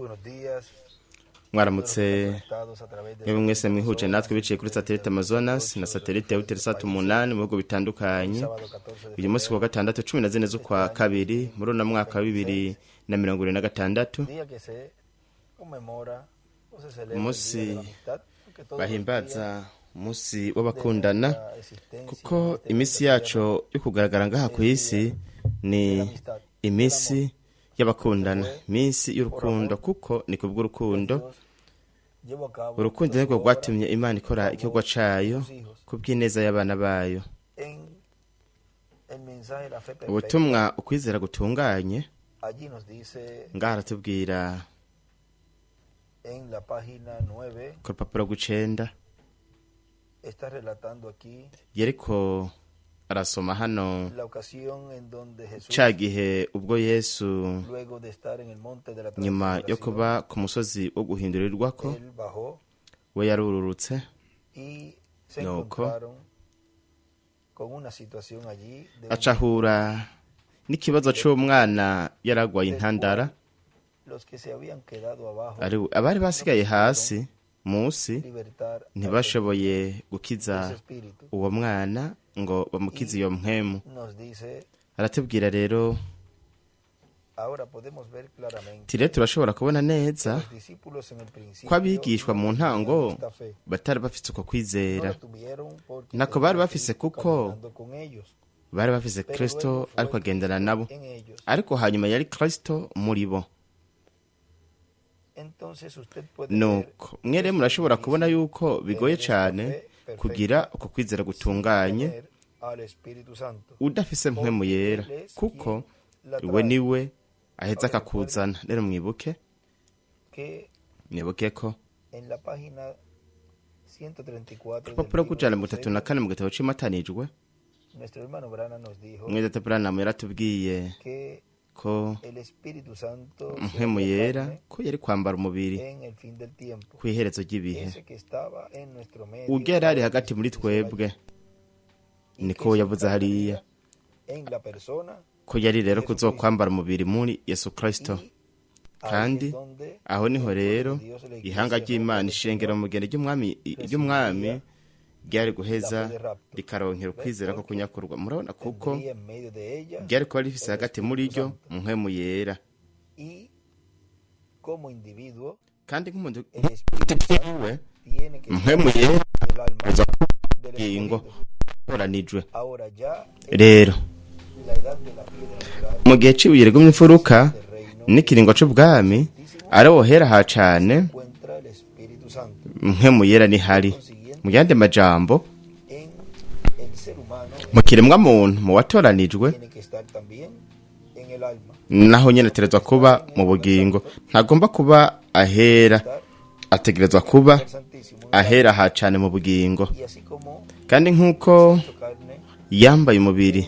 Buenos días. Mwaramutse Conectados a través de mwebwe mwese mwihuje natwe biciye kuri satelite Amazonas na satelite ya Eutelsat 8 mu bihugu bitandukanye. Sábado 14 de Uyu munsi kuwa gatandatu 14 z'ukwa kabiri muri uno mwaka wa 2026, día que se conmemora o se celebra el Umunsi Día de la Amistad, porque todos los días bahimbaza umunsi w'abakundana, de nuestra existencia kuko en este iminsi planeta yacu yo kugaragara ngaha ku isi ni la amistad, iminsi y'abakundana, iminsi y'urukundo, kuko ni kubw'urukundo. Dios llevó a cabo Urukundo su nirwo obra rwatumye Imana ikora igikorwa cayo sus hijos kubw'ineza y'abana bayo. En el mensaje de la fe perfecta. Ubutumwa ukwizera gutunganye, Allí nos dice ngaha aratubwira en la página 9, ku rupapuro rw'icenda, está relatando aquí yariko arasoma hano la ocasión en donde Jesús, ca gihe ubwo Yesu, luego de estar en el monte de la nyuma yo transfiguración, kuba ku musozi wo guhindurirwako, él bajó we yarururutse, y se Nuko encontraron con una situación allí de un acahura n'ikibazo c'umwana yaragwaye intandara. Los que se habían quedado abajo Abari basigaye hasi munsi libertar al ntibashoboye gukiza ese espíritu. uwo mwana ngo bamukize iyo mpwemu. Nos dice: Aratubwira rero ahora podemos ver claramente ati rero turashobora kubona neza los discípulos en el principio ko abigishwa mu ntango esta fe batari bafise uko no kwizera. la tuvieron porque Ntako bari tenían a bafise Cristo kuko caminando con ellos, bari bafise pero Kristo luego fue ariko agendana nabo, en ellos. ariko hanyuma yari Kristo muri bo. Entonces usted puede ver Nuko mwere murashobora kubona yuko bigoye cane kugira uko kwizera gutunganye tener al Espíritu Santo, udafise mpwemu yera, kuko we niwe aheza akakuzana. Rero mwibuke, que mwibuke ko en la página 134 del urupapuro libro rw'ijana de mirongo itatu na los kane mu gitabo c'imatanijwe, nuestro hermano Branham nos dijo mwene Branham yaratubwiye que ko el Espíritu Santo se mpwemu haría yera carne ko yari kwambara umubiri en el fin del tiempo. kw'iherezo ry'ibihe. Ese que estaba en nuestro medio Ubwo yari ari hagati muri twebwe, y niko que se yavuze hariya, encarnaría en la persona ko yari rero kuzokwambara umubiri muri Yesu Kristo. y ahí Kandi es donde aho niho el pueblo rero de Dios, la ihanga iglesia ry'Imana, novia del ishengero Señor, mugeni ry'umwami ryari guheza rikaronkera ukwizera ko kunyakurwa. Murabona, kuko tendría en medio de ella ryari kuba rifise hagati muri ryo mpwemu yera. Y como individuo Kandi nk'umuntu el Espíritu Santo wiwe, tiene que mpwemu estar yera en el alma aza del kugingo escogido. toranijwe. Ahora ya en Rero la edad de la piedra angular mu gihe c'ibuye rigumye imfuruka del reino n'ikiringo c'ubwami ari wohera ha cane, encuentra el Espíritu Santo. mpwemu yera nihari. Mu yandi majambo, En el ser humano mu kiremwa muntu, mu watoranijwe, tiene que estar también en el alma. naho nyene ategerezwa kuba mu bugingo. Ntagomba kuba ahera, Estar ategerezwa kuba el Santísimo en el ahera ha cane mu bugingo. alma. Y así como Kandi nk'uko hizo carne yambaye umubiri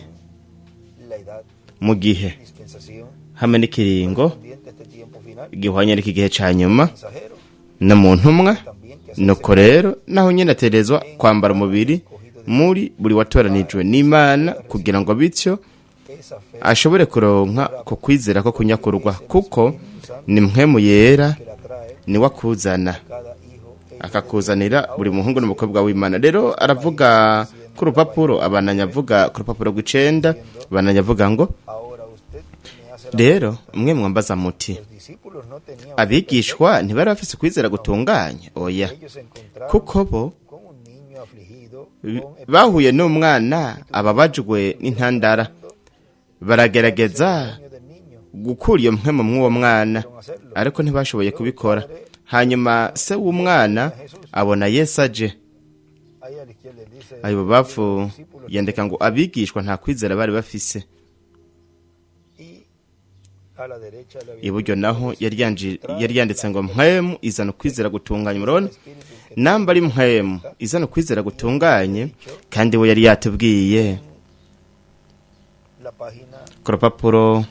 la edad mu gihe dispensación hamwe n'ikiringo correspondiente a este tiempo final, gihwanye n'iki gihe ca nyuma mensajero no mu ntumwa, también que hacerse nuko rero naho nyene ategerezwa kwambara umubiri muri buri watoranijwe n'Imana, kugira ngo bityo esa fe ashobore kuronka ku kwizera ko kunyakurwa, kuko ni mpwemu yera que la trae niwe akuzana, cada hijo e hija de akakuzanira buri muhungu n'umukobwa w'Imana. Rero aravuga ku rupapuro, abananya avuga ku rupapuro rw'icenda, abananya avuga ngo: Ahora usted me hace la Rero mwe mwambaza muti: Los discípulos no tenían fe Abigishwa ntibari bafise ukwizera gutunganye? Oya, perfecta. Ellos se encontraron kuko bo con un niño afligido con bahuye n'umwana ababajwe n'intandara, baragerageza el del niño gukura iyo mpwemu mw'uwo mwana, hacerlo. ariko ntibashoboye kubikora. Hanyuma se w'umwana abona Yesu aje. Ahí a la izquierda dice: Ayo bavu yandika ngo abigishwa nta kwizera bari bafise. Y a la derecha le había Iburyo naho yari yanditse ngo mpwemu izana ukwizera gutunganye. Murabona, espíritu que namba ari mpwemu izana ukwizera gutunganye, kandi we yari yatubwiye la página ku rupapuro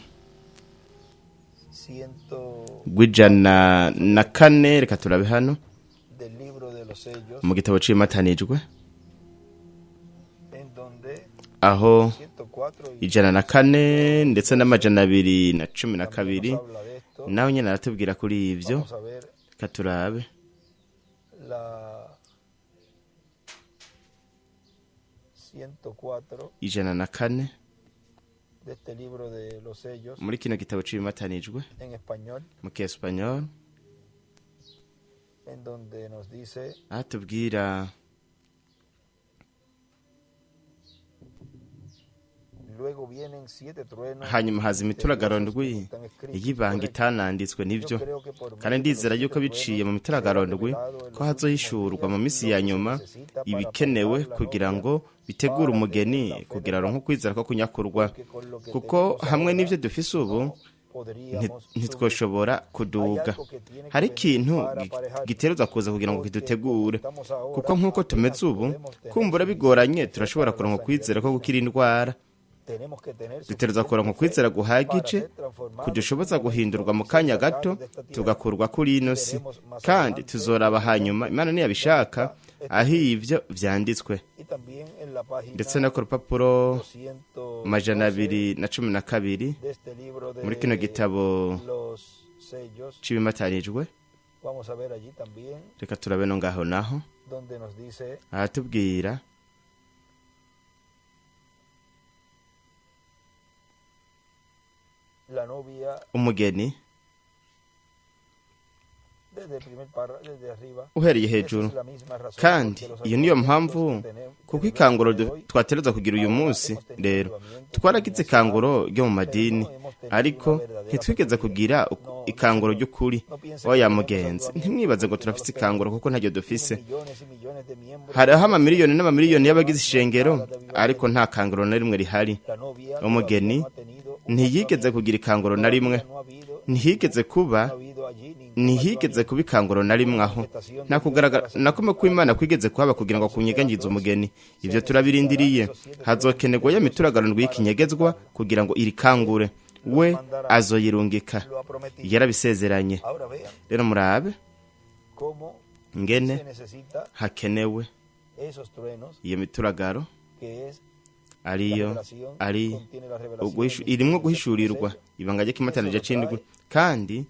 ciento rw'104, reka turabe hano del libro de los sellos mu gitabo c'imatanijwe, en donde aho 104 y 104 ndetse n'212 habla de esto. esto. Nawe nyine aratubwira kuri ibyo. Vamos a ver Reka turabe la 104 104 de este libro de los sellos muri kino gitabo c'ibimatanijwe en español, mu kiespanyol, en donde nos dice: aho tubwira: Luego vienen siete truenos Hanyuma haza imituragaro misteriosos que ndwi no están escritos. y'ibanga Correcto. itananditswe. Nibyo. Yo creo que por Kandi medio de los ndizera siete yuko biciye mu truenos mituragaro será ndwi revelado en ko los últimos hazohishurwa días mu minsi lo ya que se nyuma necesita para ibikenewe apartar la kugira novia, ngo bitegure para tener umugeni la fe kugira del aronke ukwizera ko kunyakurwa, porque con lo que kuko tenemos hamwe ahora n'ivyo dufise ubu no podríamos subir. ntitwoshobora Hay kuduga. algo que tiene que Hari venir ikintu para aparejarnos, giterezwa kuza kugira ngo porque como kidutegure, estamos ahora, kuko nk'uko apenas tumeze ubu, podemos tener kumbura bigoranye suficiente fe turashobora para la kuronka sanidad ukwizera ko divina. gukira indwara. Tenemos que tener Dutegerezwa kuronka suficiente fe ukwizera para guhagije ser transformados en kudushoboza un momento guhindurwa mu y ser kanya gato sacados de esta tierra. tugakurwa kuri ino si. Veremos más Kandi adelante tuzoraba dónde hanyuma, Imana niyabishaka, está esto aho escrito. ivyo vyanditswe. Y también en la Ndetse página no ku rupapuro amajana 212 212 de este libro muri kino de gitabo los sellos, c'ibimatanijwe, vamos a ver allí también reka turabe no ngaho naho, donde nos dice: aratubwira: La novia, Umugeni, desde el primer párrafo, desde arriba. uhereye Esa hejuru. es la misma razón por Kandi que los iyo niyo avivamientos mpamvu que tenemos, que kuko debemos ikanguro tener hoy, twaterezwa kugira uyu ahora munsi. hemos tenido Rero avivamientos twaragize ikanguro denominacionales, ryo mu pero madini, no hemos tenido ariko una verdadera ntitwigeze sacudida. kugira No, no, ikanguro señor. ry'ukuri. No piense que Oya tenemos mugenzi, avivamiento ntimwibaze ngo porque no turafise los tenemos. ikanguro kuko ntaryo Tienen dufise. millones y millones de miembros Hariho en la amamiliyoni iglesia, n'amamiliyoni pero no, y'abagize no hay ishengero, nada de ariko avivamiento. nta kanguro na rimwe rihari. La novia todavía Umugeni no ha tenido un ntiyigeze avivamiento. kugira ikanguro na rimwe. Todavía no ha habido Ntihigeze ningún, kuba, no ha habido allí ningún ntihigeze avivamiento, kuba ikanguro na rimwe ninguna aho. manifestación Nta de Dios kugaragara para na kumwe sacudir a la kw'Imana novia. kwigeze kuhaba kugira ngo Estamos kunyiganyize esperando eso. umugeni. Se Ivyo necesitarán turabirindiriye. esos siete truenos Hazokenerwa ya misteriosos mituragaro ndwi para y'ikinyegezwa despertarla. kugira ngo irikangure. Él los We mandará, azoyirungika, lo ha prometido. yarabisezeranye. Ahora vean Rero murabe cómo ngene se necesita hakenewe esos truenos, iyo mituragaro, que es la ariyo revelación, ari contiene la revelación del irimwo misterio del séptimo guhishurirwa sello. ibanga Eso ry'ikimatanije lo c'indwi. trae Kandi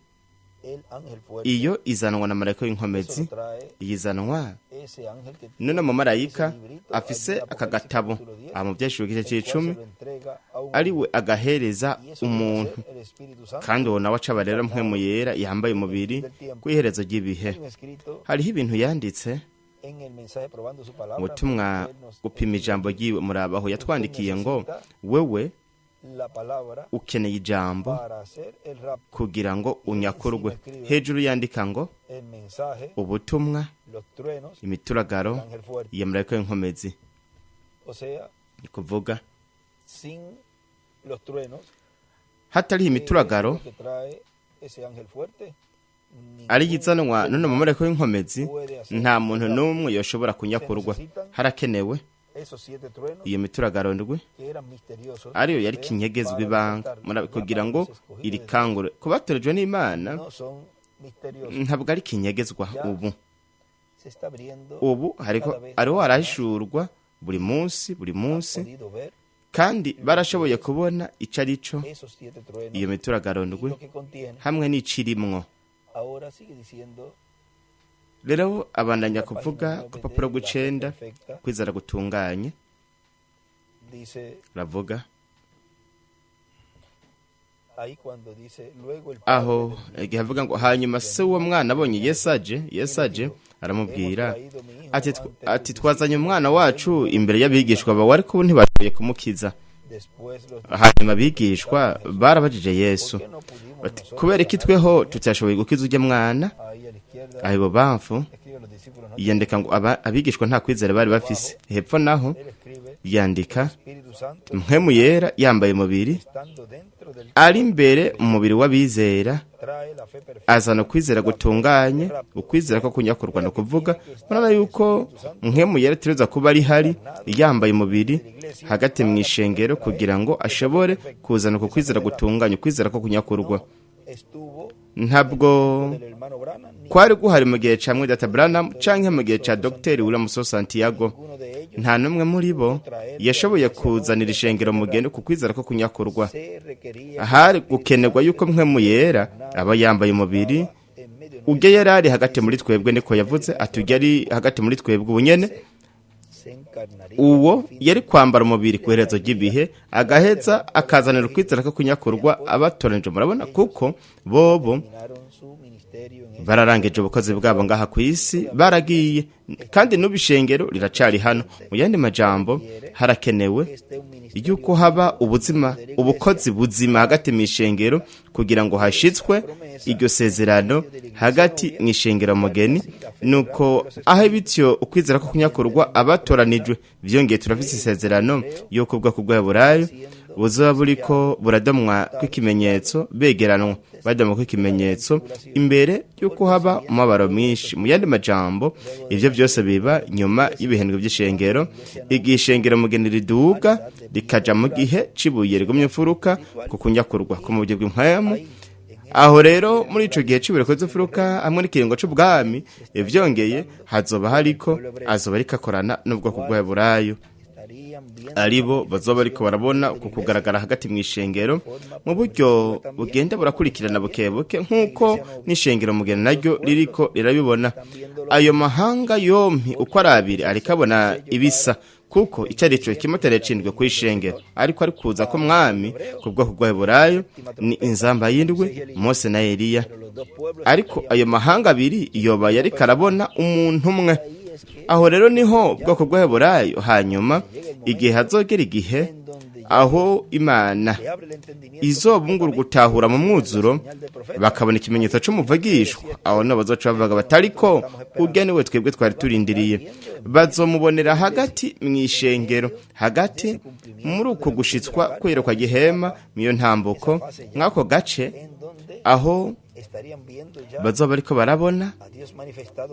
el ángel fuerte. iyo izanwa na marayika Eso lo w'inkomezi. trae Iyizanwa ese ángel que none tiene ese umumarayika librito allí afise en aka Apocalipsis gatabo capítulo 10, aha mu Vyahishuriwe igice el cual c'icumi, se lo entrega a un ari we hombre. agahereza Y eso viene a umuntu. ser el Espíritu Santo Kandi uwo nawe aca rero mpwemu encarnado yera yambaye en el umubiri fin del tiempo. kw'iherezo ry'ibihe. Hay un escrito Hariho ibintu yanditse en el mensaje probando su palabra, ubutumwa miren que él nos gupima escribe ijambo allí. ryiwe. Murabaho Usted yatwandikiye ngo: necesita Wewe la palabra ukeneye ijambo para hacer el rapto. kugira ngo Y encima unyakurwe. escribe Hejuru yandika ngo: el mensaje, Ubutumwa, los truenos, imituragaro, el ángel fuerte. iyo marayika w'inkomezi. O sea, Ni kuvuga sin los truenos, hatariho que es imituragaro lo que trae ese ángel fuerte, ari ningún izanwa ser none humano mumarayika w'inkomezi, puede hacer nta el muntu rapto. n'umwe yoshobora Se kunyakurwa. necesitan Harakenewe esos siete truenos iyo mituragaro ndwi, que eran misteriosos, ariyo yari vean, kinyegezwa para ibanga, despertarla. Murabe, Ya kugira para ngo los escogidos de Dios irikangure. Ku batorejwe n'Imana no son misteriosos. ntabwo ari kinyegezwa Ya ubu. se está abriendo Ubu hariko cada vez ariho más y más. harahishurwa buri munsi buri Han munsi, podido ver kandi lo que barashoboye es kubona ico ari co esos siete iyo truenos mituragaro y ndwi lo que contiene. hamwe n'ikirimwo. Ahora sigue diciendo Rero abandanya la página kuvuga ku 9 rupapuro de la fe rw'icenda, perfecta, kwizera gutunganye, dice ravuga ahí cuando dice: Luego el padre aho del igihe niño avuga ngo: vio Hanyuma que se w'uwo venía mwana abonye a él Yesu aje, y Yesu le aje, dijo: Hemos aramubwira traído mi hijo ati ante ati tus twazanye discípulos umwana y ellos wacu no lo imbere pudieron y'abigishwa sanar. bawe, ariko ubu ntibashoboye kumukiza. Después los Hanyuma discípulos abigishwa preguntaron a Jesús: barabajije ¿Por Yesu qué no pudimos bati: nosotros Kubera iki sanar al tweho niño? tutashoboye gukiza ujya mwana? Ahí a la izquierda Aho ibubamfu escribe: los discípulos no yandika tenían ngo abigishwa nta kwizera bari bafise. Abajo Hepfo naho él escribe: el yandika: Espíritu Santo Mpwemu yera yambaye umubiri, estando dentro del ari cuerpo imbere del mu mubiri w'abizera, trae la fe perfecta, azana ukwizera la fe de gutunganye, rapto. O ukwizera sea, ko kunyakurwa. Ni vea que ukuvuga tiene que estar murabona el yuko Espíritu Santo mpwemu yera ategerezwa kuba ari hari encarnado yambaye umubiri de la iglesia hagati mu para poder ishengero traer kugira ngo esa fe ashobore perfecta, kuzana uko esa fe kwizera de rapto. gutunganye, ukwizera ko kunyakurwa. No estuvo en el Ntabwo tiempo del hermano Branham ni kwari guhari mu gihe ca mwedata en el Branham tiempo del canke mu gihe ca doctor Dr. Santiago. William So Santiago. Ninguno de ellos Nta n'umwe muri bo yashoboye kuzanira ishengero mugendo ku kwizera ko kunyakurwa. Ahari gukenerwa yuko Mpwemu Yera aba yambaye umubiri. Ujya yari ari hagati muri twebwe, niko yavuze ati: "Ujya ari hagati muri twebwe ubunyene." Uwo yari kwambara umubiri ku iherezo ry'ibihe, agaheza akazanira ukwizera ko kunyakurwa abatoranije. Murabona, kuko bobo bararangije ubukozi bwabo ngaha ku isi, baragiye, kandi n'ubu ishengero riracari hano. Mu yandi majambo, harakenewe yuko haba ubuzima, ubukozi buzima hagati mu ishengero, kugira ngo hashitswe iryo sezerano hagati mu ishengero mugeni. Nuko aho bityo ukwizera ko kunyakurwa abatoranijwe. Vyongeye, turafise isezerano yuko ubwoko bw'Abaheburayo buzoba buriko buradomwa kw'ikimenyetso, begeranwa, badomwa kw'ikimenyetso imbere y'uko haba umubabaro mwinshi. Mu yandi majambo, ivyo byose biba nyuma y'ibihembwe by'ishengero, igihe ishengero mugeni riduga rikaja mu gihe cibuye rigumye imfuruka ku kunyakurwa ko mu buryo bw'impwemu. Aho rero muri ico gihe c'ibuye rikoze imfuruka hamwe n'ikiringo c'ubwami, ivyongeye hazoba hariko, azoba ariko akorana n'ubwoko bw'Abaheburayo, aribo bazoba ariko barabona uku kugaragara hagati mu ishengero mu buryo bugenda burakurikirana buke buke, nk'uko n'ishengero mugeni naryo ririko rirabibona. Ayo mahanga yompi uko ari abiri ariko abona ibisa, kuko icyo ari cyo kimoteri cindwe ku ishengero, ariko ari kuza ko mwami ku bwoko bw'Abaheburayo ni inzamba y'indwi, Mose na Eliya. Ariko ayo mahanga abiri yoba yariko arabona umuntu umwe. Aho rero niho bwoko bw'Abaheburayo. Hanyuma igihe hazogera igihe aho Imana izobungura gutahura mu mwuzuro, bakabona ikimenyetso c'umuvugishwa, aho niho bazoca bavuga batariko: "Urya niwe twebwe twari turindiriye." Bazomubonera hagati mu ishengero, hagati muri uko gushitswa kwerekwa gihema, miyo ntambuko, mw'ako gace aho bazoba bariko barabona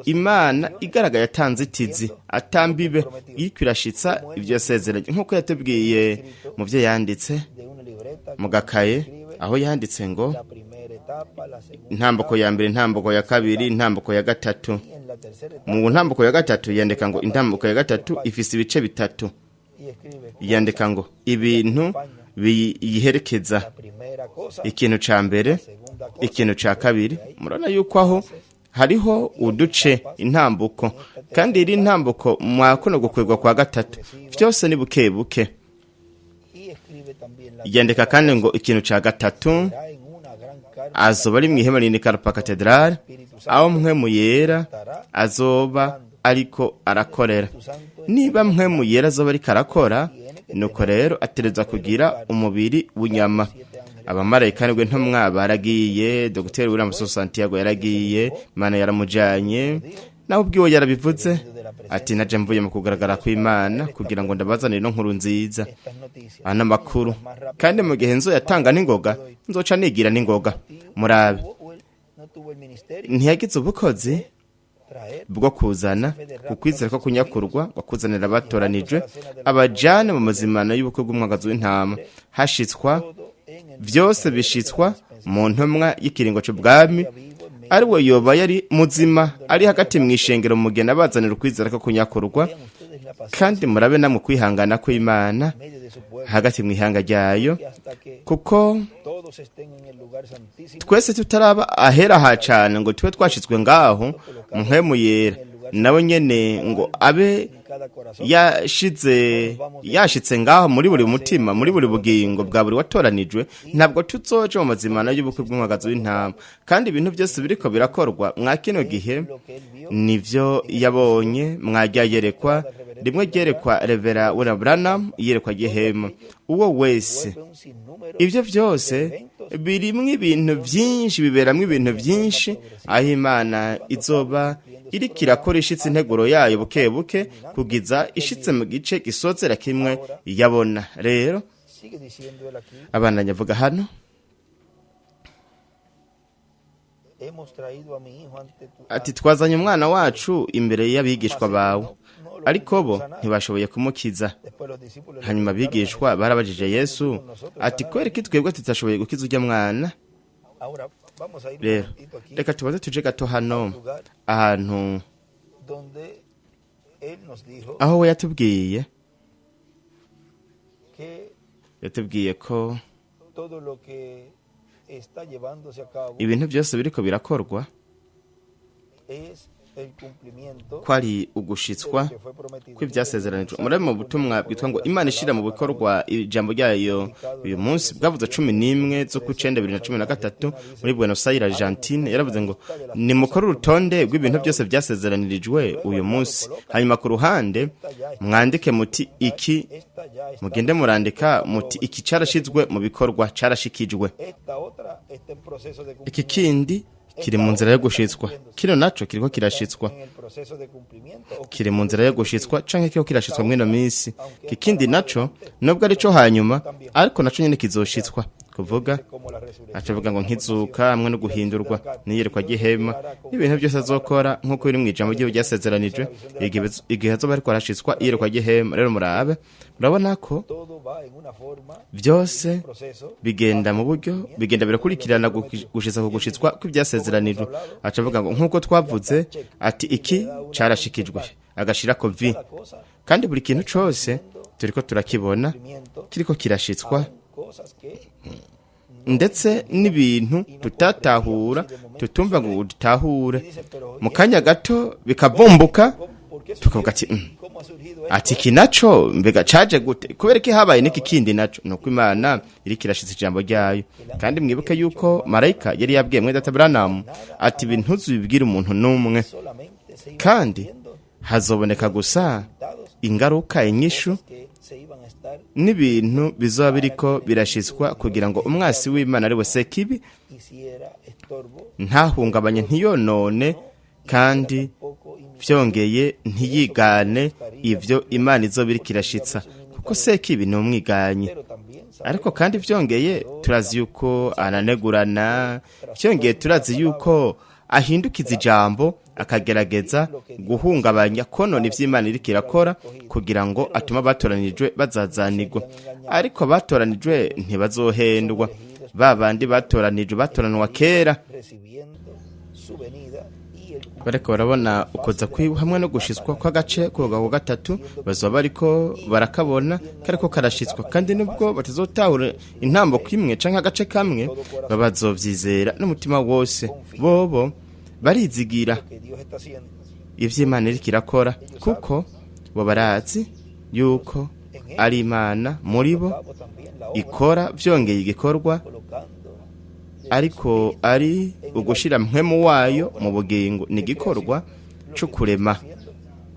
Imana igaragaye atanzitizi, atambibe, iriko irashitsa ivyo yasezeranye, nk'uko yatubwiye mu vyo yanditse mu gakaye, aho yanditse ngo intambuko ya mbere, intambuko ya kabiri, intambuko ya gatatu. Mu ntambuko ya gatatu yandika ngo intambuko ya gatatu ifise ibice bitatu. Yandika ngo ibintu biyiherekeza: ikintu ca mbere, ikintu ca kabiri. Murabona yuko aho hariho uduce, intambuko, kandi iri ntambuko mwakuno gukwegwa kwa gatatu, vyose ni buke buke. Yandika kandi ngo ikintu ca gatatu, azoba ari mw'ihema rinini Karpa Cathedral, aho Mpwemu Yera azoba ariko arakorera. Niba Mpwemu Yera azoba ariko arakora, nuko rero atereza kugira umubiri w'inyama. Abamarayika nibwo ntumwa baragiye, Dr William Santiago yaragiye, Imana yaramujanye nawe ubwiwe, yarabivuze ati: "Naje mvuye mu kugaragara kw'Imana kugira ngo ndabazanire ino nkuru nziza, ano makuru, kandi mu gihe nzoyatanga n'ingoga, nzoca nigira n'ingoga." Murabe, ntiyagize ubukozi bwo kuzana kukwizera ko kunyakurwa, ngo kuzanira abatoranijwe, abajane mu mazimano y'ubukwe bw'umwagazi w'intama. Hashitswa byose, bishitswa mu ntumwa y'ikiringo c'ubwami, ari we yoba yari muzima, ari hagati mu ishengero mugena, abazanira ukwizera ko kunyakurwa. Kandi murabe namwe kwihangana kw'Imana hagati mu ihanga ryayo, kuko twese tutaraba ahera ha cane ngo tube twashitswe ngaho, Mpwemu Yera nawe nyene ngo abe yashize yashitse ngaho muri buri mutima, muri buri bugingo bwa buri watoranijwe, ntabwo tuzoja mu mazimano y'ubukwe bw'umwagazi w'intama. Kandi ibintu byose biriko birakorwa mwa kino gihe nivyo yabonye mwajya yerekwa rimwe, ryerekwa Revera William Branham, yerekwa gihema uwo wese. Ibyo byose birimwo ibintu byinshi, biberamwo ibintu byinshi, aho Imana izoba iriko irakora ishitse integuro yayo buke buke, kugeza ishitse mu gice gisozera kimwe yabona. Rero abandanya avuga hano: ati: "Twazanye umwana wacu imbere y'abigishwa bawe, ariko bo ntibashoboye kumukiza." Hanyuma abigishwa barabajije Yesu ati: "Kubera iki twebwe tutashoboye gukiza ujya mwana?" Rero reka tubaze tuje gato hano ahantu Aho we yatubwiye ko ibintu byose biriko birakorwa ko ari ugushitswa kw'ibyasezeranijwe. Muri mu butumwa bwitwa ngo Imana ishira mu bikorwa ijambo ryayo uyu munsi, bwavuze 11 z'ukwa 2013 muri Buenos Aires, Argentine, yaravuze ngo nimukore urutonde rw'ibintu byose byasezeranirijwe uyu munsi, hanyuma ku ruhande mwandike muti iki, mugende murandika muti iki carashizwe mu bikorwa, carashikijwe, iki kindi kiri mu nzira yo gushitswa, kino naco kiriko kirashitswa, kiri mu nzira yo gushitswa canke kiriko kirashitswa mwino minsi, kikindi naco nubwo arico hanyuma ariko naco nyene kizoshitswa. Kuvuga acavuga ngo nkizuka hamwe no guhindurwa n'iyerekwa ry'ihema n'ibintu byose azokora nk'uko biri mu ijambo ry'iwe ryasezeranijwe igihe azoba ariko arashitswa iyerekwa ry'ihema. Rero murabe, murabona ko byose bigenda mu buryo bigenda birakurikirana gushitsa ku gushitswa kw'ibyasezeranijwe. Acavuga ngo nk'uko twavuze ati iki carashikijwe, agashirako vi, kandi buri kintu cose turiko turakibona kiriko kirashitswa, ndetse n'ibintu tutatahura, tutumva ngo dutahure, mu kanya gato bikavumbuka tukavuga ati ati iki naco mbega caje gute, kubera ko habaye n'iki kindi naco? Nuko Imana iriko irashitsa ijambo ryayo. Kandi mwibuke yuko marayika yari yabwiye mwene data Branham ati ibintu ntuzubibwire umuntu n'umwe, kandi hazoboneka gusa ingaruka, inyishu n'ibintu bizoba biriko birashitswa kugira ngo umwasi w'Imana ari we Sekibi ntahungabanye, ntiyonone, kandi vyongeye ntiyigane ivyo Imana izoba iriko irashitsa, kuko Sekibi ni umwiganyi. Ariko kandi vyongeye turazi yuko ananegurana, vyongeye turazi yuko ahindukiza ijambo akagerageza guhungabanya konona ivy'Imana iriko irakora kugira ngo atume abatoranijwe bazazanirwa. Ariko abatoranijwe ntibazohendwa, ba bandi batoranijwe batoranwa kera bariko barabona ukuza kwiwe hamwe no gushitswa kw'agace kuga ku gatatu, bazoba bariko barakabona kariko karashitswa, kandi nubwo batazotahura intambo kimwe canke agace kamwe, babazovyizera n'umutima wose. Bobo barizigira ivy'Imana iriko irakora, kuko bo barazi yuko ari Imana muri bo ikora vyongeye igikorwa, ariko ari ugushira mpwemu wayo mu bugingo, ni igikorwa co kurema,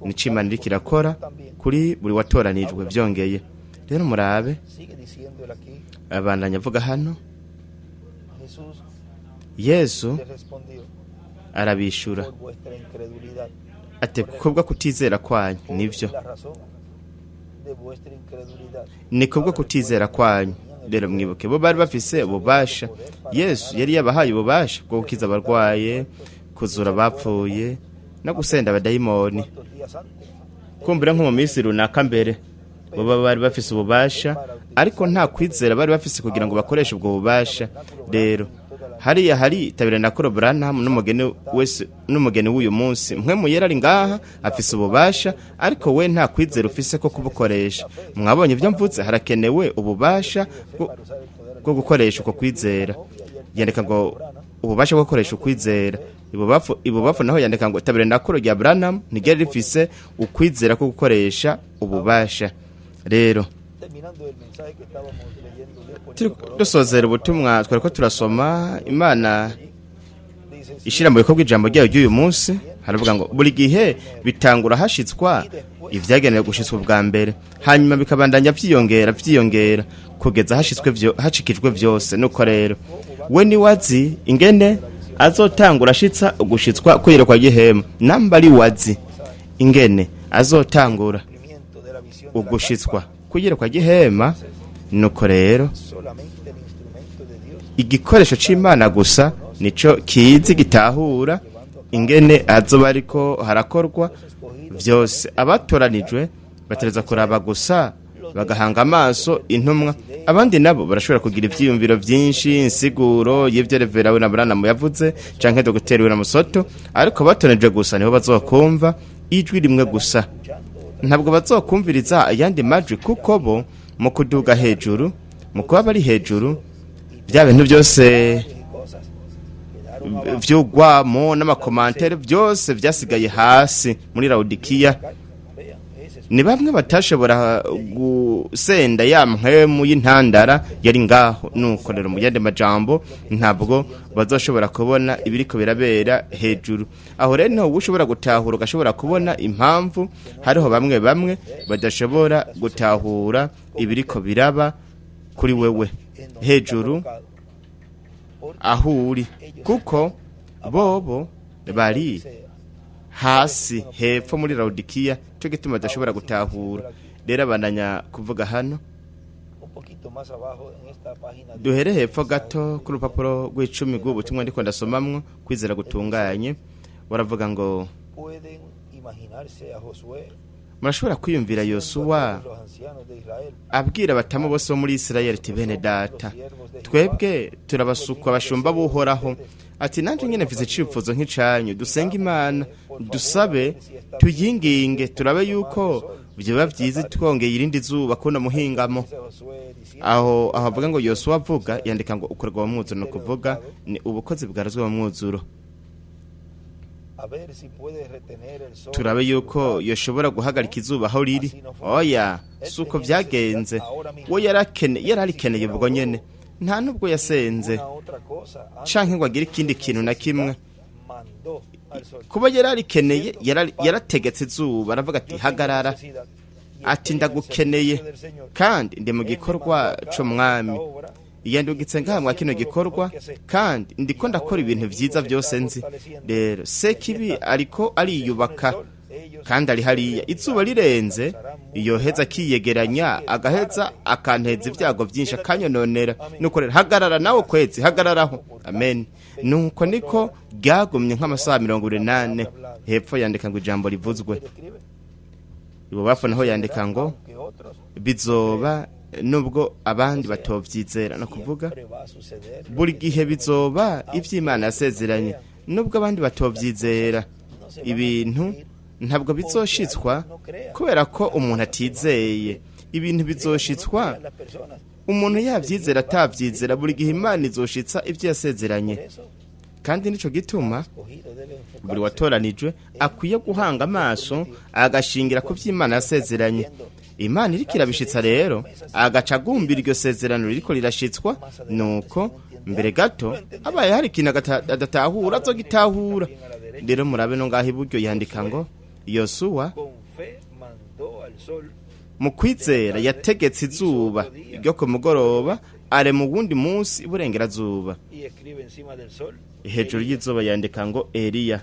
nico Imana iriko irakora kuri buri watoranijwe. Vyongeye rero murabe, abandanya avuga hano, Yesu arabishura ati kubwo kutizera kwanyu. Nivyo, ni kubwo kutizera kwanyu. Rero mwibuke bo bari bafise ububasha, Yesu yari yabahaye ububasha bwo gukiza abarwaye, kuzura abapfuye no gusenda abadayimoni. Kumbura nko mu minsi runaka mbere bo bari bafise ububasha, ariko nta kwizera bari bafise kugira ngo bakoreshe ubwo bubasha. Rero hariya hari Tabernacle Branham n'umugeni wese n'umugeni w'uyu munsi, mwe muyera ari ngaha afise ububasha, ariko we nta kwizera ufise ko kubukoresha. Mwabonye ibyo mvutse, harakenewe ububasha bwo gukoresha uko kwizera. Yandika ngo ububasha bwo gukoresha ukwizera. Ibubafu naho yandika ngo Tabernacle rya Branham ntiryari rifise ukwizera ko gukoresha ububasha. Rero dusozera ubutumwa twariko turasoma, Imana ishira mu bikorwa ijambo ryayo ry'uyu munsi, haravuga ngo buri gihe bitangura hashitswa ivyagenewe gushitswa ubwa mbere, hanyuma bikabandanya vyiyongera vyiyongera kugeza hashitswe hashikijwe vyose. Nuko rero we ni wazi ingene azotangura ashitsa ugushitswa kwiyerekwa ry'ihema, namba ari wazi ingene azotangura ugushitswa kuyerekwa ry'ihema. Nuko rero igikoresho c'Imana gusa nico kizi gitahura ingene azoba ariko harakorwa vyose. Abatoranijwe batereza kuraba gusa bagahanga amaso intumwa, abandi nabo barashobora kugira ivyiyumviro vyinshi, insiguro y'ivyo Revera we na Branham yavuze canke Dogiteri we na Musoto, ariko abatoranijwe gusa nibo bazokumva ijwi rimwe gusa. Ntabwo bazokumviriza ayandi majwi, kuko bo mu kuduga hejuru, mu kuba bari hejuru, bya bintu byose y cosas quedaron abajo. vy'ugwamo n'amakomantere byose byasigaye hasi muri Lawodikiya. Vean, ese es Ni bamwe batashobora gusenda ya mpwemu y'intandara yari ngaho. Nuko rero, mu yandi majambo, ntabwo bazoshobora kubona ibiriko birabera hejuru aho. Rero niho ushobora gutahura, ugashobora kubona impamvu hariho bamwe bamwe badashobora gutahura ibiriko biraba kuri wewe en donde está hejuru colocado. Porque aho uri, kuko bobo bari sea, hasi hepfo muri Lawodikiya, cyo gituma badashobora gutahura. Rero abandanya kuvuga hano. Un poquito más abajo en esta página Duhere hepfo gato ku rupapuro rw'icumi rw'ubutumwa ndiko ndasomamwo, kwizera gutunganye. Baravuga ngo: Pueden imaginarse a Josué Murashobora kwiyumvira Yosuwa diciendo a todos los ancianos de Israel: abwira abatamu bose bo muri Isirayeli ati: 'Bene data, twebwe turabasukwa abashumba b'Uhoraho,' ati: 'Nanjye nyine mfise icifuzo nk'icanyu. Dusenga Imana, dusabe, tuyinginge, turabe yuko vyoba vyiza twongeye irindi zuba kuno muhingamo.'" Dice Josué diciendo Aho avuga ngo Yosuwa avuga, yandika ngo ukorwa mu mwuzuro, ni ukuvuga ni ubukozi bwarazwe mu mwuzuro. A ver si puede retener el sol Turabe en su yuko lugar. yoshobora guhagarika izuba aho riri. Oya, si uko vyagenze. We yararikeneye ubwo nyene, nta nubwo yasenze Una otra cosa antes canke ngo agire ikindi kintu na kimwe. Mandó al sol. Kuba yararikeneye, yarategetse izuba, aravuga ati: 'Hagarara.' Ati: 'Ndagukeneye kandi ndi mu gikorwa c'Umwami. Yandungitse ngaha kino gikorwa kandi ndiko ndakora ibintu vyiza byose nzi.' Rero Sekibi ariko ariyubaka kandi ari hariya. Izuba rirenze, yoheza akiyegeranya, agaheza akanteza ibyago byinshi, akanyononera. Nuko rero hagarara nawe kwezi, hagararaho." Amen. Nuko niko ryagumye nk'amasaha 24. Hepfo yandika ngo ijambo rivuzwe. Ibubafu naho yandika ngo bizoba nubwo abandi batovyizera. No kuvuga buri gihe bizoba ivy'Imana yasezeranye nubwo abandi batovyizera. Ibintu ntabwo bizoshitswa kubera ko umuntu atizeye. Ibintu bizoshitswa umuntu yavyizera atavyizera. Buri gihe Imana izoshitsa ivyo yasezeranye. Kandi nico gituma buri watoranijwe akwiye guhanga amaso, agashingira ku vy'Imana yasezeranye. Imana iriko irabishitsa, rero agaca agumbira iryo sezerano ririko rirashitswa. Nuko mbere gato abaye hari ikintu adatahura, azogitahura. Rero murabe no ngaho iburyo yandika ngo Yosuwa mu kwizera yategetse izuba ryo ku mugoroba, arema uwundi munsi iburengerazuba. Hejuru y'izuba yandika ngo Eliya.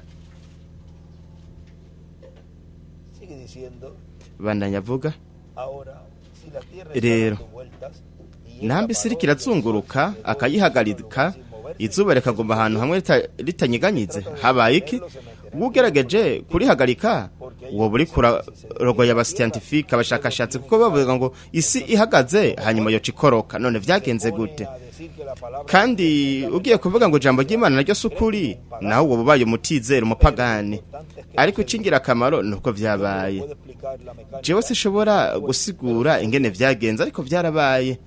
Bandanya avuga rero: Namba isi iriko irazunguruka, akayihagarika, izuba rikaguma ahantu hamwe ritanyiganyize, habaye iki? Ugerageje kurihagarika, uwo buri kurarogoya abascientifique, abashakashatsi, kuko bavuga ngo isi ihagaze hanyuma yoca ikoroka. None vyagenze gute? Kandi ugiye kuvuga ngo ijambo ry'Imana naryo si ukuri, nawe uwo bubaye umutizera, umupagani. Ariko akamaro ni uko vyabaye. Jewe sinshobora gusigura ingene vyagenze, ariko vyarabaye.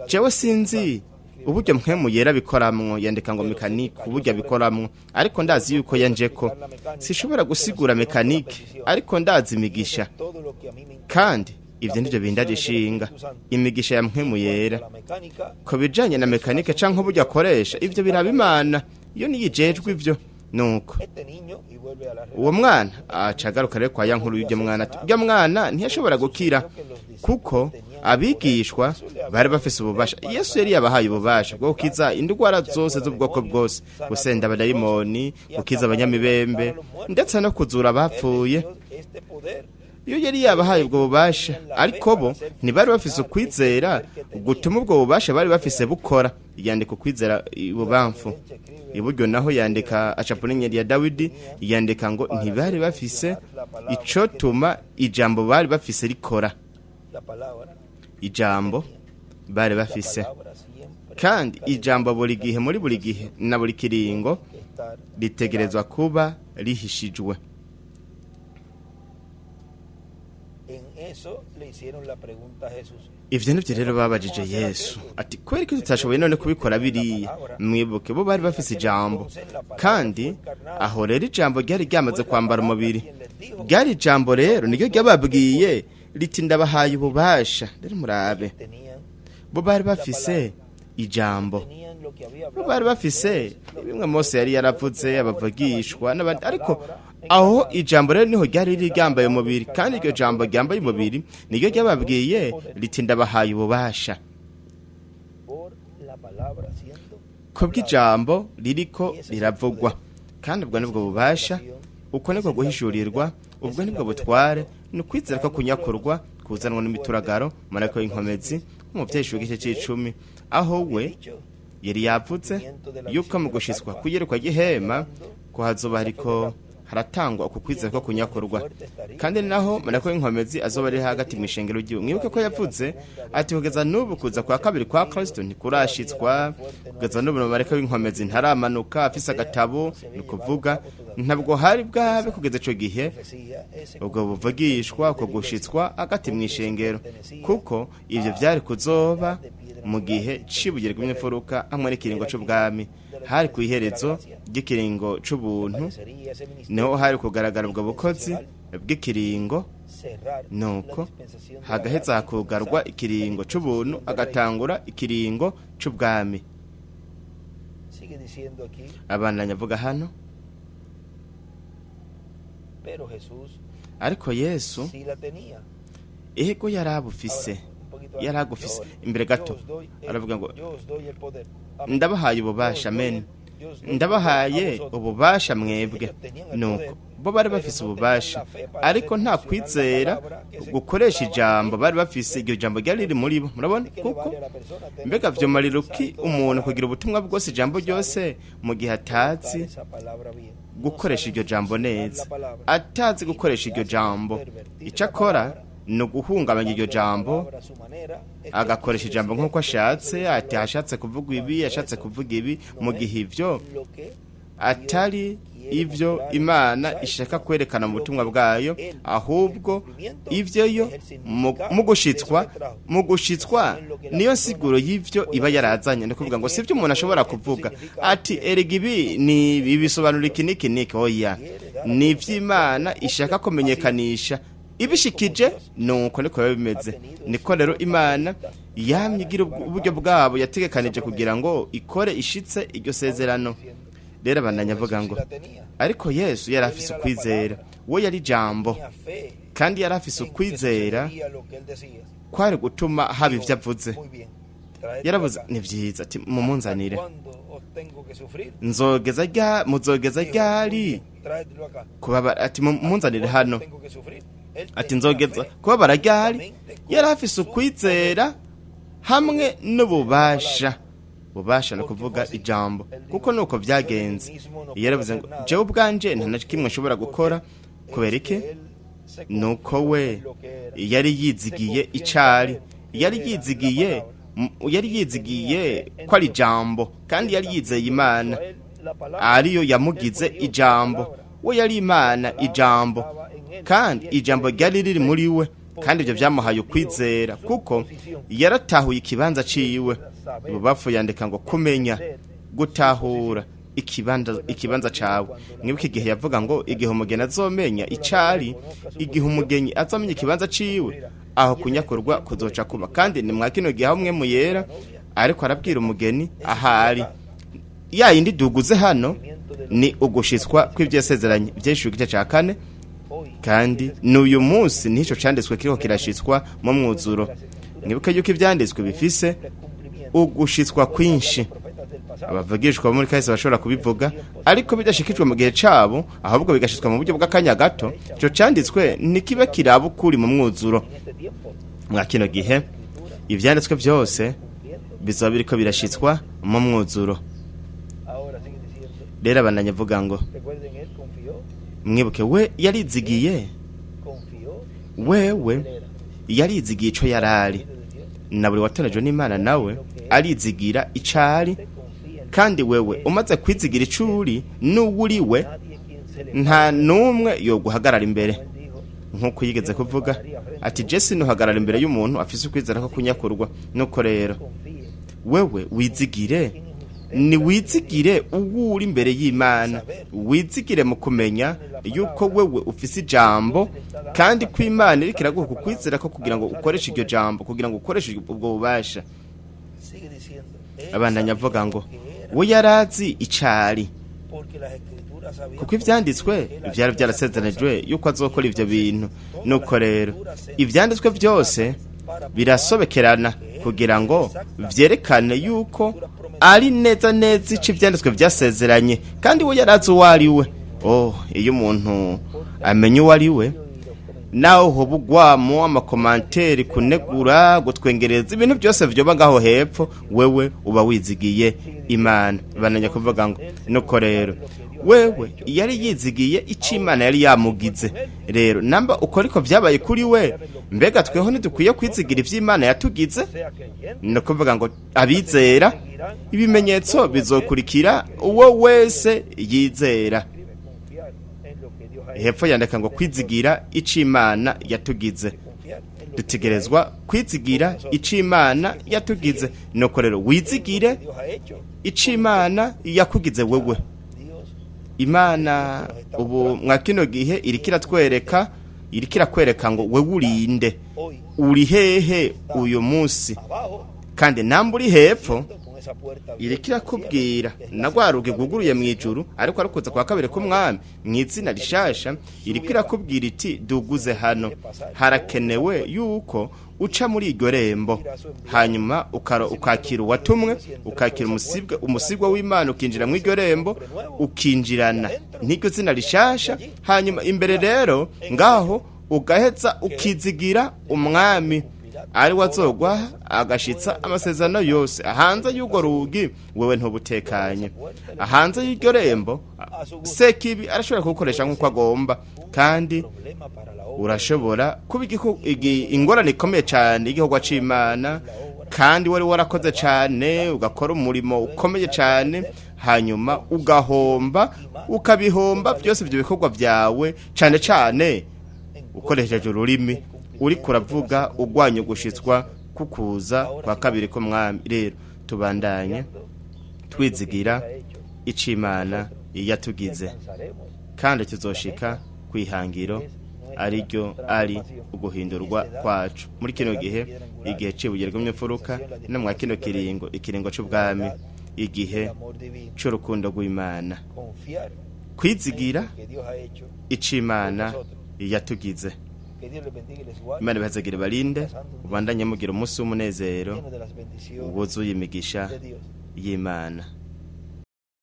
Jewe sinzi uburyo Mpwemu Yera bikoramwo, yandika ngo mécanique, uburyo abikoramwo, ariko ndazi yuko yanjeko. Sinshobora gusigura mécanique, ariko ndazi imigisha, kandi ibyo nivyo bindaje ishinga, imigisha ya Mpwemu Yera. Ku bijanye na mécanique canke uburyo akoresha, ivyo biraba Imana, iyo niyijejwe ivyo. Nuko uwo mwana aca agaruka rero kwa ya nkuru y'uryo mwana, ati uryo mwana ntiyashobora gukira kuko abigishwa bari bafise ububasha. Yesu yari yabahaye ububasha bwo gukiza indwara zose z'ubwoko bwose, gusenda abadayimoni, gukiza abanyamibembe, ndetse no kuzura abapfuye. Iyo yari yabahaye ubwo bubasha, ariko bo ntibari bafise ukwizera gutuma ubwo bubasha bari bafise bukora. Yandika ukwizera ibubamfu. Iburyo naho yandika acapa inyenyeri ya Dawidi, yandika ngo ntibari bafise icotuma ijambo bari bafise rikora, ijambo bari bafise. Kandi ijambo buri gihe, muri buri gihe na buri kiringo, ritegerezwa kuba rihishijwe. Eso le hicieron la pregunta a Jesús. Ivyo nivyo rero babajije Yesu ati kubera ko tutashoboye none kubikora biriya. Mwibuke, bo bari bafise ijambo, kandi aho rero ijambo ryari ryamaze kwambara umubiri. Ryari ijambo rero niryo ryababwiye riti ndabahaye ububasha. Rero murabe, Tenían, bo bari bafise ijambo, tenían lo que había bo hablado bari bafise bimwe Mose yari yaravuze, abavugishwa n'abandi, ariko aho ijambo rero niho ryari riri ryambaye umubiri, kandi iryo jambo ryambaye umubiri niryo ryababwiye riti ndabahaye ububasha por la palabra siendo kubw'ijambo ririko riravugwa. Kandi ubwo nibwo bubasha, uko nibwo guhishurirwa, ubwo nibwo butware, ni ukwizera ko kunyakurwa kuzanwa n'imituragaro, marako y'inkomezi, umuvyeyi w'igice c'icumi, aho we dicho yari yavuze yuko mu gushitswa kuyerekwa gihema ko hazoba hariko haratangwa uku kwizera ko kunyakurwa. Kandi naho marako y'inkomezi azoba ari hagati mu ishengero ry'iwe. Mwibuke ko yavuze ati kugeza n'ubu kuza kwa kabiri kwa Kristo ntikurashitswa, kugeza n'ubu marayika w'inkomezi ntaramanuka afise agatabo. Ni ukuvuga ntabwo hari bwabe kugeza ico gihe profecía ese ubwo buvugishwa, uko gushitswa hagati mu ishengero, kuko ivyo vyari kuzoba mu gihe c'ibuye rw'imfuruka hamwe n'ikiringo c'ubwami. Hari ku iherezo ry'ikiringo c'ubuntu sería ese ministerio niho hari kugaragara ubwo bukozi bw'ikiringo. cerrar la Nuko dispensación de la hagaheza gracia, hakugarwa ikiringo c'ubuntu, agatangura ikiringo c'ubwami. Sigue diciendo aquí, Abandanya avuga hano, pero Jesús ariko Yesu sí la tenía. ego yari abufise, Ahora, un poquito yari antes, agufise. yo- Imbere gato yo os doy el- aravuga ngo yo os doy el poder. Amén. ndabahaye ububasha, amen, ndabahaye ububasha mwebwe. Nuko bo bari bafise ububasha, ariko nta kwizera gukoresha ijambo bari bafise. Iryo jambo ryari riri muri bo, murabona. Kuko mbega vyomarira uki umuntu kugira ubutumwa bwose, ijambo ryose, mu gihe atazi gukoresha iryo jambo neza, atazi gukoresha iryo jambo? Icyo akora ni uguhungabanya iryo jambo, agakoresha ijambo nk'uko ashatse, ati ashatse kuvuga ibi, ashatse kuvuga ibi, mu gihe ivyo atari ivyo Imana ishaka kwerekana mu butumwa bwayo, ahubwo ivyo yo mu gushitswa niyo siguro y'ivyo iba yarazanye. Ni kuvuga ngo sivyo umuntu ashobora kuvuga ati erega ibi ni ibi bisobanura iki n'iki n'iki. Oya, ni ivy'Imana ishaka kumenyekanisha ibishikije. Nuko niko biba bimeze. Niko rero Imana yamye igira uburyo bwabo yategekanije kugira ngo ikore ishitse iryo sezerano. Rero abandanya avuga ngo ariko Yesu yari afise ukwizera. We yari ijambo, kandi yari afise ukwizera kwari gutuma haba ivyo avuze. Yaravuze ni vyiza, ati mumunzanire. Nzogeza rya muzogeza ryari kubabara? Ati munzanire hano. Ati nzogeza kubabara ryari? Yari afise ukwizera hamwe n'ububasha. Bubasha no kuvuga ijambo, kuko nuko vyagenze. Yaravuze ngo jewe ubwanje nta na kimwe nshobora gukora. Kubera iki? Nuko we yari yizigiye icari, yari yizigiye ko ari ijambo, kandi yari yizeye Imana ariyo yamugize ijambo. We yari Imana ijambo, kandi ijambo ryari riri muri we, kandi ibyo byamuhaye ukwizera kuko yaratahuye ikibanza ciwe. Ibubafu yandika ngo kumenya gutahura ikibanza cawe. Mwibuke igihe yavuga ngo igihe umugeni azomenya icari, igihe umugeni azomenya ikibanza ciwe, aho kunyakurwa kuzoca kuba. Kandi ni mwa kino gihe aho umwe mu yera ariko arabwira umugeni ahari ya yindi duguze hano ni ugushitswa kw'ibyo yasezeranye byinshi, igice ca kane. Kandi n'uyu munsi nico canditswe kiriko kirashitswa mu mwuzuro. Mwibuke yuko ivyanditswe bifise ugushitswa kwinshi. Abavugishwa bo muri kahise bashobora kubivuga, ariko bidashikijwe mu gihe cabo, ahubwo bigashitswa mu buryo bw'akanya gato, ico canditswe ntikiba kiraba ukuri mu mwuzuro. Mwa kino gihe ivyanditswe byose bizoba biriko birashitswa mu mwuzuro. Rero abandanya avuga ngo mwibuke, we yarizigiye, wewe yarizigiye ico yarari. Na buri watorejwe n'Imana nawe arizigira icari. Kandi wewe umaze kwizigira ico uri n'uwo uri we, nta n'umwe yoguhagarara imbere. Nk'uko yigeze kuvuga ati: "Jesi ntuhagarara imbere y'umuntu afise ukwizera ko kunyakurwa." Nuko rero wewe wizigire, ni wizigire uwo uri imbere y'Imana, wizigire mu kumenya yuko wewe ufise ijambo, kandi ko Imana iriko iraguha ukwizera ko kugira ngo ukoreshe iryo jambo, kugira ngo ukoreshe ubwo bubasha. Abandanya avuga ngo we yarazi icari, kuko ivyanditswe vyari vyarasezeranijwe yuko azokora ivyo bintu. Nuko rero ivyanditswe byose birasobekerana kugira ngo vyerekane yuko ari neza neza ico ivyanditswe vyasezeranye, kandi we yarazi uwo ari we. Oh, iyo umuntu amenya uwo ari we, nawe hoba ugwamo ama commentaires, kunegura, gutwengereza, ibintu byose vyoba ngaho hepfo, wewe uba wizigiye Imana. Bananya kuvuga ngo nuko rero wewe yari yizigiye ico Imana yari yamugize. Rero namba uko ariko vyabaye kuri we, mbega tweho ntidukwiye kwizigira ivy'Imana yatugize? Ni ukuvuga ngo abizera, ibimenyetso bizokurikira uwo wese yizera. Hepfo yandika ngo kwizigira ico Imana yatugize. Dutegerezwa kwizigira ico Imana yatugize. Nuko rero wizigire ico Imana yakugize wewe. Imana ubu mwa kino gihe iriko iratwereka, iriko irakwereka ngo wewe urinde, uri hehe uyu munsi? Kandi namba uri hepfo, iriko irakubwira na rwa rugi rwuguruye mu ijuru, ariko arukuza kwa kabiri k'umwami mu izina rishasha, iriko irakubwira iti: "Duguze hano." Harakenewe yuko uca muri iryo rembo, hanyuma ukakira uwatumwe, ukakira umusigwa w'Imana, ukinjira mu iryo rembo, ukinjirana n'iryo zina rishasha. Hanyuma imbere rero ngaho ugaheza ukizigira umwami, ari wazogwa agashitsa amasezerano yose. Hanze y'urwo rugi wewe ntubutekanye. Hanze y'iryo rembo Sekibi arashobora kugukoresha nk'uko agomba, kandi urashobora kuba ingorane ikomeye cyane y'igikorwa c'Imana. Kandi wari warakoze cyane, ugakora umurimo ukomeye cyane, hanyuma ugahomba, ukabihomba byose ibyo bikorwa byawe, cyane cyane ukoresheje ururimi uri kuravuga ugwanya ugushitswa kukuza kwa kabiri k'umwami. Rero tubandanye twizigira ico Imana yatugize, kandi tuzoshika kwihangiro, ariryo ari uguhindurwa kwacu muri kino gihe, igihe c'ibuye ry'imfuruka, no mwa kino kiringo, ikiringo c'ubwami, igihe c'urukundo rw'Imana, kwizigira ico Imana yatugize. Imana ibahezagire, barinde, ubandanye mugira umunsi w'umunezero wuzuye imigisha y'Imana.